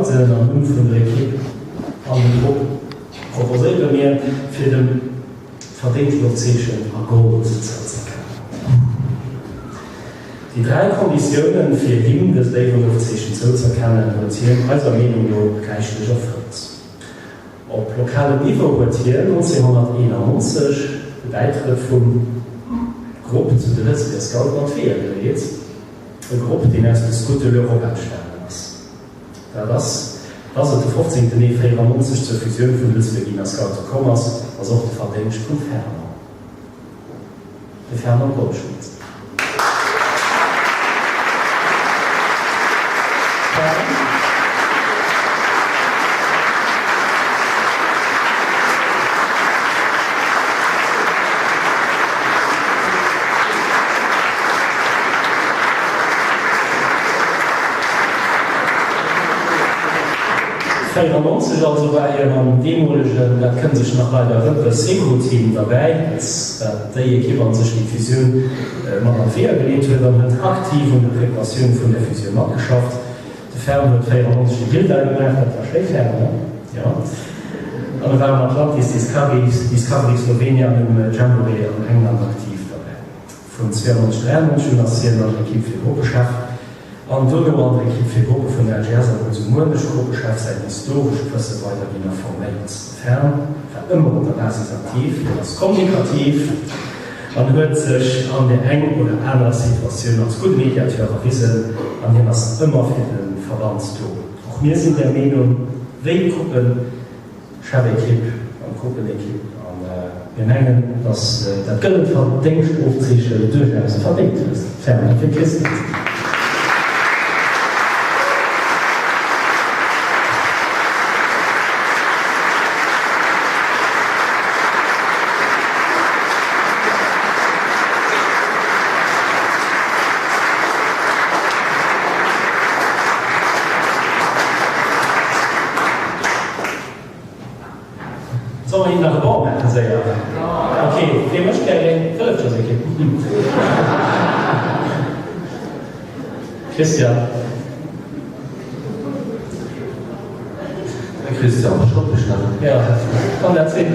Scouten am Numm vun der Ekipp an dem Grupp proposéiere mir, fir dem Verdéngschtofzeechen a Gold zouzerkennen. Déi 3 Konditiounen, fir him dëst Éierenofzeechen zouzerkennen, huet hien eiser Meenung no räichlech erfëllt. Op lokalem Niveau huet hien 1991 de Bäitrëtt vum Grupp zu de Lëtzebuerger Scouten an d'Weeër geleet, e Grupp, deen aus de Scouts de l'Europe entstanen ass. Dat ass, dass et de 15 Mee 94 zur Fusioun vun de Lëtzebuerginer Scoute komm ass, ass och de Verdéngscht vum Fernand. De Fernand Goldschmidt. 94 also war hien am deemolegen, dat kënnt sech nach leider erënnere, Synchro-Team derbäi, dat déi Ekipp an sech déi d'Fusioun mat an d'Weeër geleet huet an huet aktiv un de Preparatioune vun der Fusioun matgeschafft. De Fern huet 94 de Gilda gemaach, dat war schéi Fern, ne? Jo. An e war am Atlantis Discovery, Discovery Slovenia an um Jamboree an England aktiv derbäi. Vun 92, 93 un ass hien an der Ekipp fir Gruppechef an dono an der Ekipp fir Gruppe vun der LGS an huet sou muenech Gruppechef säin historescht Wësse weiderginn a forméiert. Fern war ëmmer op der Basis aktiv, hien ass kommunikativ an huet sech an der eng oder anerer Situatioun als gudde Mediateur erwisen an hien ass ëmmer fir de Verband do. Och mir sinn där Meenung wéi d'Gruppechefekipp an d'Gruppenekipp a mir mengen, dass dat gëllent Verdéngschtofzeechen duerchaus verdéngt huet. Fernand, wéi kriss de dat? Solle mer him nach e Bon maachen séier? Ok, wee mécht gär eng Wëllefchersekipp? Christian. De Christian verstoppt sech nach. Jo, an dat sinn.